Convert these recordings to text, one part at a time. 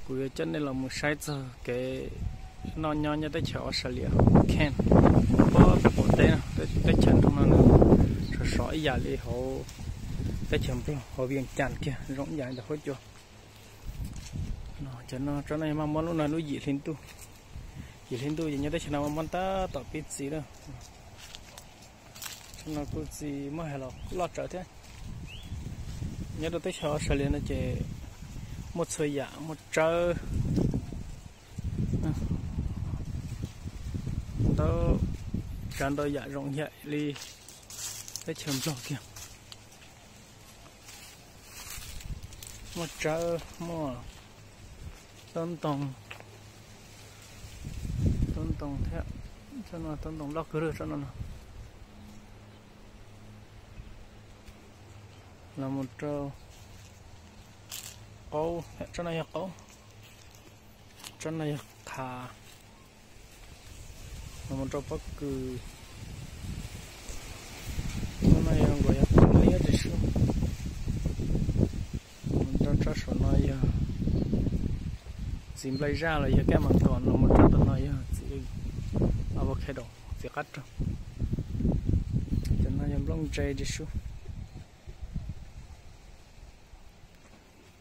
Kuv yuav coj nej los mus saib txog kev noj nyob nyob teb chaws Australia, Cairns, pem qaum teb no, teb chaws nroog no nws sov sov ib yam li hauv teb chaws Nplog hauv Vias Cas kiag, zoo ib yam li ntawm huab cua. Cov no tsob no yog maj muab lub no lub yim hli ntuj, yim hli ntuj ces nyob teb chaws no maj muab tab tom pib txi lawm. Tsob no kuj txi muab hais los loj tsawv thiab. Nyob rau teb chaws Australia no ces muaj txhua yam, muaj tsawb ntau tsav ntau yam zoo ib yam li teb chaws Nplog kiag. Muaj tsawb, muaj taub ntoo, taub ntoo thiab. Tsob no taub ntoo loj kawg li, tsob no no. Los mus rau qaub, tsob no yog qaub, tsob no yog qha. Los mus rau pob kws, tsob no yog nkaus yog qha liab tsis sub. Mus rau tsob saum no yog txiv nplaig zaj los yog kaj mas tos, los mus rau tom no yog txiv avocado, txiv qab raug. Cov no yog nplooj ntse tsis sub.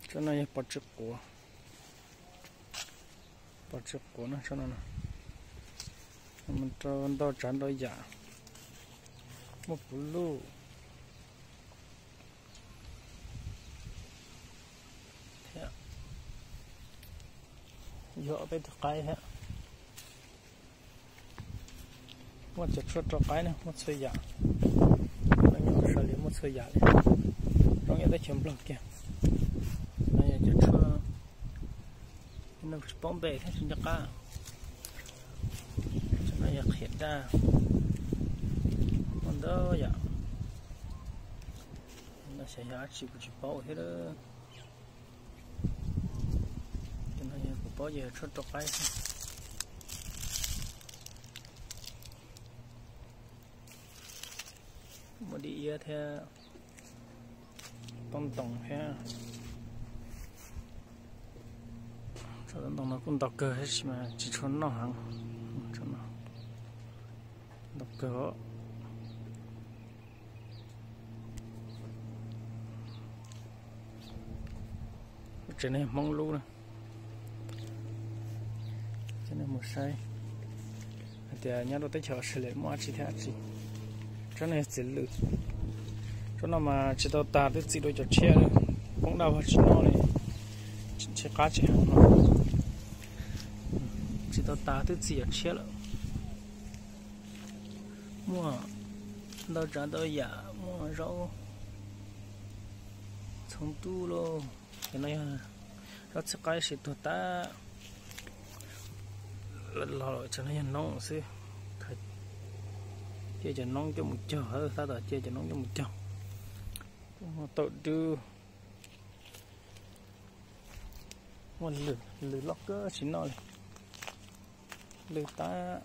Tsob no yog pov tsw quav, pov tsw quav no, tsob no no. Mus rau ntau tsav ntau yam, muaj puv luj thiab, yog peb tus qaib thiab. Muaj cov tshuaj rau qaib na, muaj txhua yam. Nyob Australia muaj txhua yam li, zoo ib yam teb chaws Nplog kiag. No yog cov tshuaj, tsis paub npe thiab tsis nco qab. Cov no yog qhiav daj, muaj ntau yam. No xyov yog dab tsi kuv tsis paub thiab. Cov no yog kuv paub ces yog tshuaj rau qaib xwb. Muaj dib iab thiab, taub ntoo thiab. Tsob taub ntoo no kuj ntau kawg tab sis mas tsis tshua noj heev. Ntau kawg. Tsev neeg Hmoob lub na. Coj nej mus saib hais tias nyob rau teb chaws Australia muaj dab tsi thiab dab tsi. Tsob no yog txiv lws. Tsob no mas tsis tau tas twb txi dua cov tshiab lawm, poob daj vog tsis noj li, tsis qab tsis heev no. Tsis tau tas twb txi cov tshiab lawm. Muaj ntau tsav ntau yam, muaj zaub txhoov tub lauj. Cov no yog zaub txhib qaib siv tuag tag los, cov no yog noob xwb. Cia cov noob coj mus cog, tab tom cia cov noob coj mus cog. Taum dub, muaj lws, lws loj kawg tsis noj li. Lws tag,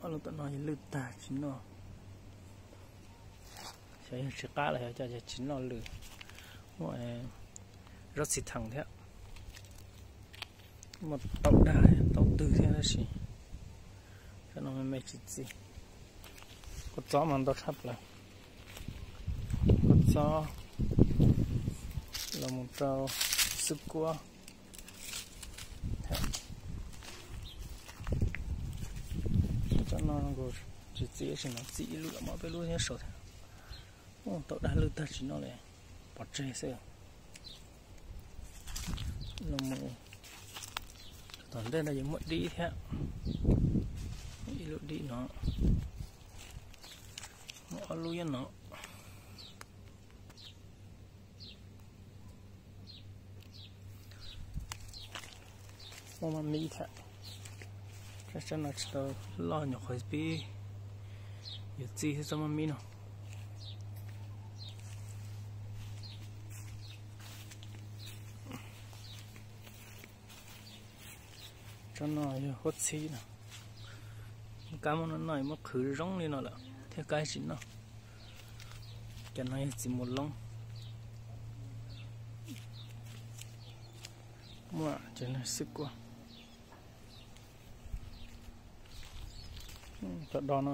ob lub tom no yog lws tag tsis noj. Xyov yog tsis qab los xyov cas tsis noj lws. Muaj zaub txhim theem thiab. Muaj taub dag taub twg thiab tab sis cov no me me tsis txi. Kua txob mas ntau tshaj plaws. Kua txob los mus rau xwb kuab. Cov no nkaus tsis txi tab sis mas txi ib lub los muab peb lub nyob saud thiab. Taub dag lwj tag tsis noj li, pov tseg xwb. Los mus tom ntej no yuav muaj dib thiab, ib lub dib no, muaj ob lub nyob no. Muaj maj mib thiab. Tsob no tsis tau loj nyuam qhuav pib yuav txi thiab tsob maj mib no. Tsob no yog huab txhib no. Kab muab no noj muab qhwv zoo li no lawm thiab kab tsis noj. Cov no yog txiv muas loob. Muaj ces xwb kuj. Cov do no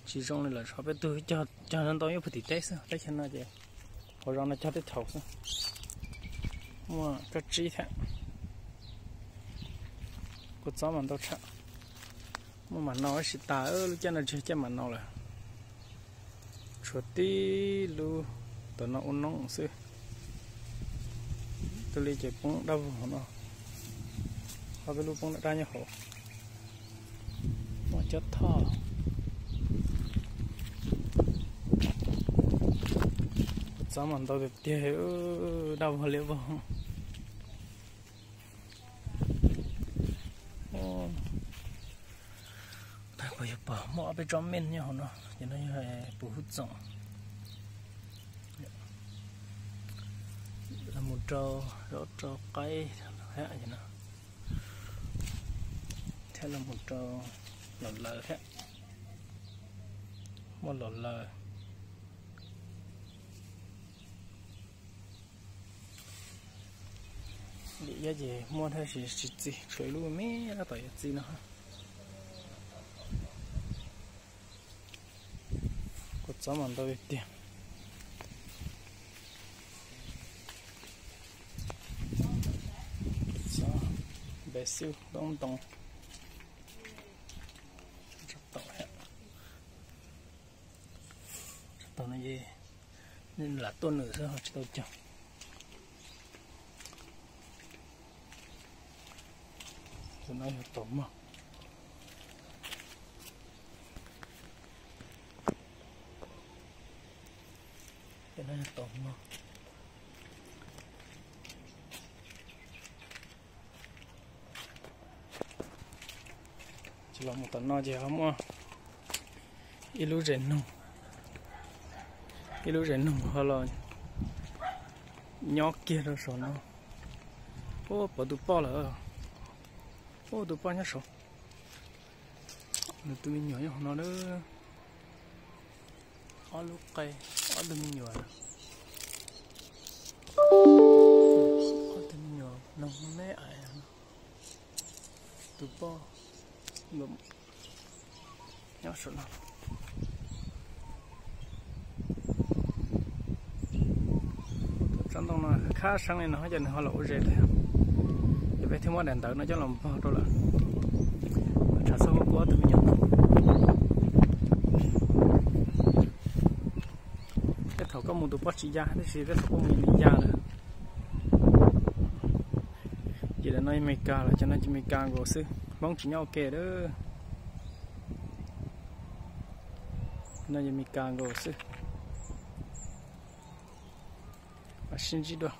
tsis zoo li lawm, peb tug cog ntau ib puag tim teb xwb, teb chaws no ces hauv zos no cog teb thaum xwb. Muaj kab tsib thiab. Kua txob mas ntau tshaj. Muaj mas no tab sis tas lub caij no tsis yog caij mas no lawm. Tshuav tib lub tom no ua noob xwb. Tuaj li ces poob dab vog no. Ob peb lub poob daj daj nyob hauv. Muaj cob thoj. Kua txob mas ntau tiag tiag, daj vog liab vog. Puas yog pom muaj ob peb tsob me nyob hauv no, ces no yog pus hub txoom. Los mus rau, rau qaib thiab no, thiab los mus rau los lawm thiab. Muaj los lawm. Dim iab ces muaj tab sis tsis txi, tshuav ib lub me tab tom yuav txi no. Kua txob mas ntau tiag. Npe xwb toob ntoo. Tau tau no es nej lam tuaj nws xwb ho tsis tau cog. Tus no yog taum mog. Tus no yog taum mog. Ces los mus tom no ces ho muaj ib lub zes noog, ib lub zes noog ho los nyob kiag rau saum no. Ub, pom tus poj lawm. Ub, tus poj nyob saud. Nws tus me nyuam nyob hauv no lawm. Ob lub qe, ob tug me nyuam. Ob tug me nyuam noog me ais. Tus poj nyob saum no. Tsob ntoo no khab seeb li no ces nws ho los ua zes thiab. Ces peb thiaj muab daim ntawv no coj los npog rau lawm. Tshav xab kuab ob tug me nyuam. Tej thaum koj mus tus poj tsis ya, tab sis tej thaum koj mus nws ya lawm. Ces ntawm no Amelikas lawm, cov no ces Amelikas nkaus xwb, Hmoob tsis nyob ua ke lawm. No yog Amelikas nkaus xwb. Sib ntsib dua.